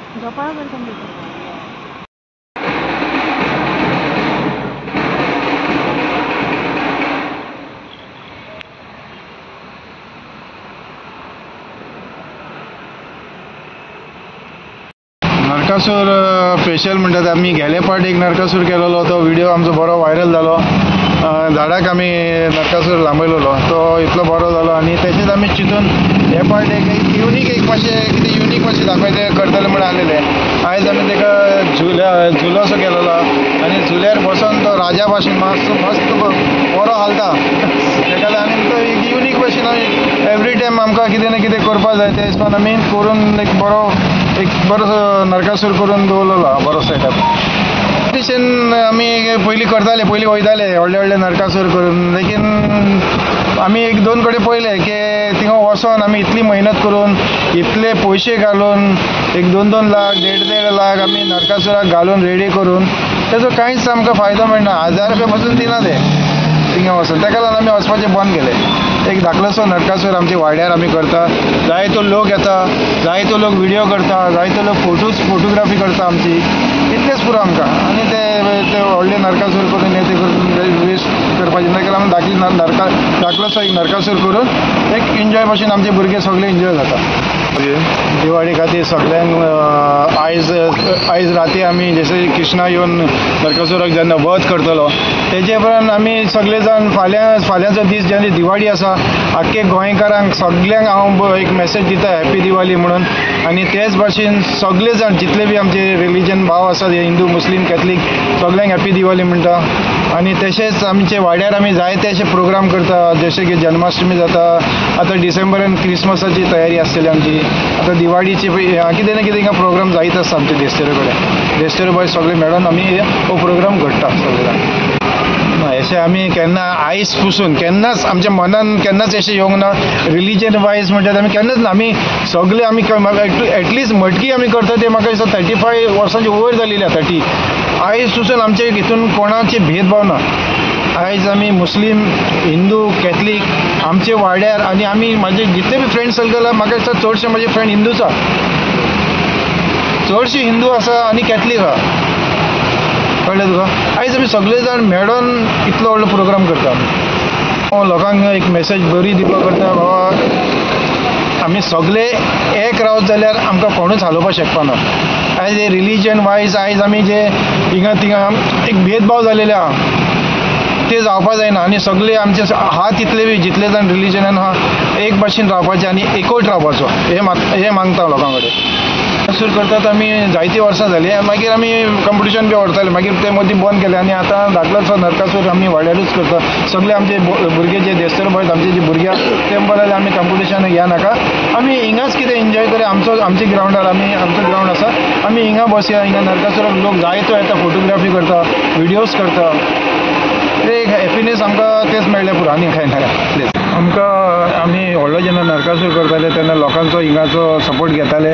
Narakasur special म्हणटात आमी गेले फावट एक नरकासूर केलेलो तो व्हिडिओ आमचो बरो व्हायरल जालो. झाडाक आमी नरकासूर लांबयलेलो तो इतलो बरो जालो आनी तशेंच आमी चिंतून हे फावट एक युनीक एक मातशें कितें युनीक मातशें दाखयतें करतले म्हूण आसलेले. आयज आमी ताका झुलो असो केलेलो आनी झुल्यार बसोन तो राजा भाशेन मातसो मस्त बरो हालता ताका लागून आनी तो एक युनीक भाशेन आमी एवरी टायम आमकां कितें ना कितें करपाक जाय ते हिसपान आमी करून एक बरो नरकासूर करून दवरलेलो बरो सेटअप. कॉम्पिटिशन आमी पयलीं करताले, पयलीं वयताले व्हडले व्हडले नरकासूर करून, लेकीन आमी एक दोन कडेन पळयलें की थिंगा वचोन आमी इतली मेहनत करून इतले पयशे घालून एक 2-2 लाख 1.5-1.5 लाख आमी नरकासुराक घालून रेडी करून तेजो कांयच आमकां फायदो मेळना. 1000 रुपया पसून दिना ते थिंगा वचून, ताका लागून आमी वचपाचें बंद केलें. एक धाकलोसो नरकासूर आमच्या वाड्यार आमी करता, जायतो लोक येता, जायतो लोक व्हिडिओ करता, जायतो लोक फोटोग्राफी करता आमची, इतलेंच पुरो आमकां. आनी ते ते व्हडले नरकासूर करून हे ते करून वेस्ट करपाचें ताका लागून धाकलोसो एक नरकासूर करून एक एन्जॉय भाशेन आमचे भुरगे सगळे एन्जॉय जाता. दिवाळी खातीर सगळ्यांक आयज राती आमी जशें कृष्णा येवन नरकासुराक जेन्ना वध करतलो तेजे उपरांत आमी सगळे जाण फाल्यांचो दीस जेन्ना दिवाळी आसा आख्खे गोंयकारांक सगल्यांक हांव एक मॅसेज दिता हॅपी दिवाळी म्हणून. आनी तेच भाशेन सगळे जाण जितले बी आमचे रिलीजन भाव आसात हिंदू मुस्लीम कॅथलीक सगल्यांक हॅपी दिवाळी म्हणटा. आनी तशेंच आमचे वाड्यार आमी जायते अशे प्रोग्राम करता जशे की जन्माष्टमी जाता, आतां डिसेंबरान क्रिसमसाची तयारी आसतली आमची, आतां दिवाळीची कितें ना कितें प्रोग्राम जायत आसता आमचे देस्तेरो कडेन. देस्तेरो बॉय सगळे मेळोन आमी हो प्रोग्राम घडटा सगळे जाण. ना अशें आमी केन्ना आयज पसून केन्नाच आमच्या मनान केन्नाच अशें येवंक ना रिलीजन वायज म्हणटात आमी केन्नाच ना. आमी सगळे आमी एटलिस्ट मटकी आमी करता ते म्हाका दिसता 35 वर्सांची वयर जालेली आसा 30. आयज पसून आमचे हितून कोणाचे भेदभाव ना. आयज आमी मुस्लीम हिंदू कॅथलीक आमचे वाड्यार आनी आमी म्हाजे जितले बी फ्रेंड सर्कल आसा म्हाका दिसता चडशे म्हाजे फ्रेंड हिंदूच आसा, चडशे हिंदू आसा आनी कॅथलीक आसा, कळ्ळें तुका. आयज आमी सगळे जाण मेळोन इतलो व्हडलो प्रोग्राम करता. हांव लोकांक एक मॅसेज बरी दिवपाक करता, बाबा आमी सगळे एक रावत जाल्यार आमकां कोणूच हालोवपाक शकपाना. आयज हे रिलीजन वायज आयज आमी जे हिंगा थिंगा एक भेदभाव जालेले आहा ते जावपा जायना आनी सगळे आमचे आहा तितले बी जितले जाण रिलीजनान आहा एक भाशेन रावपाचें आनी एकवट रावपाचो हें मागता लोकां कडेन. नरकासूर करतात आमी जायतीं वर्सां जालीं, मागीर आमी कंपिटिशन बी व्हरताले, मागीर ते मदीं बंद केलें आनी आतां धाकलोसो नरकासूर आमी वाड्यारूच करता. सगळे आमचे भुरगे जे देस्तेरो बॉयज आमचे जे भुरगे आसा ते म्हणपाक लागले आमी कंपिटिशन या नाका, आमी हिंगाच कितें एन्जॉय करया. आमच्या ग्रावंडार आमी आमचो ग्रावंड आसा, आमी हिंगा बसया, हिंगा नरकासुराक लोक जायतो येता, फोटोग्राफी करता, व्हिडियोज करता, ते एक हॅपिनेस आमकां तेच मेळ्ळें पुरो आनी कांय ना. प्लीज आमकां आमी व्हडलो जेन्ना नरकासूर करताले तेन्ना लोकांचो हिंगाचो सपोर्ट घेताले,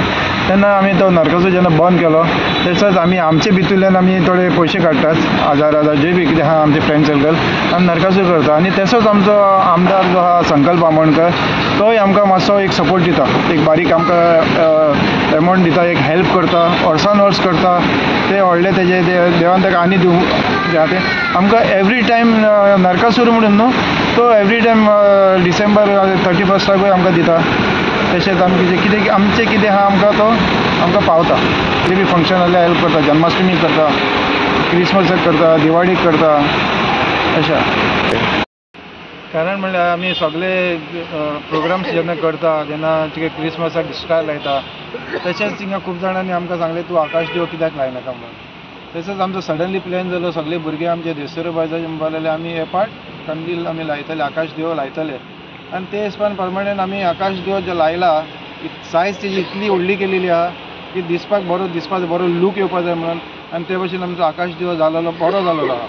तेन्ना आमी तो नरकासूर जेन्ना बंद केलो तसोच आमी आमचे भितूरल्यान आमी थोडे पयशे काडटात 1000 जे बी कितें आहा आमचे फ्रेंड सर्कल आनी नरकासूर करता. आनी तसोच आमचो आमदार जो आहा संकल्प आमोणकर तोय आमकां मातसो एक सपोर्ट दिता, एक बारीक आमकां एमावंट दिता, एक हेल्प करता, वर्सान वर्स करता. ते व्हडले तेजे देवान ताका आनी दिवं ते आमकां एवरी टायम नरकासूर म्हणून न्हू तो एवरी टायम डिसेंबर 31 आमकां दिता. तशेंच आमचें कितें आमचें कितें आहा आमकां तो आमकां पावता. कितें बी फंक्शन जाल्यार हेल्प करता, जन्माष्टमी करता, क्रिसमसाक करता, दिवाळीक करता अशें. कारण म्हणल्यार आमी सगळे प्रोग्राम्स जेन्ना करता तेन्ना क्रिसमसाक स्टार लायता, तशेंच थिंगा खूब जाणांनी आमकां सांगलें तूं आकाश दिवो कित्याक लायनाका म्हणून. तसोच आमचो सडनली प्लॅन जालो, सगळे भुरगे आमचे देस्तेरो बॉयजाचे म्हणपाक लागले आमी हे पाट कंदील आमी लायतले, आकाश दिवो लायतले. आनी ते हिसपान परमनंट आमी आकाश दिवो जो लायला सायज तेजी इतली व्हडली केलेली आहा की दिसपाक बरो लूक येवपा जाय म्हणून, आनी ते भशेन आमचो आकाश दिवो जालेलो बरो जालेलो आहा.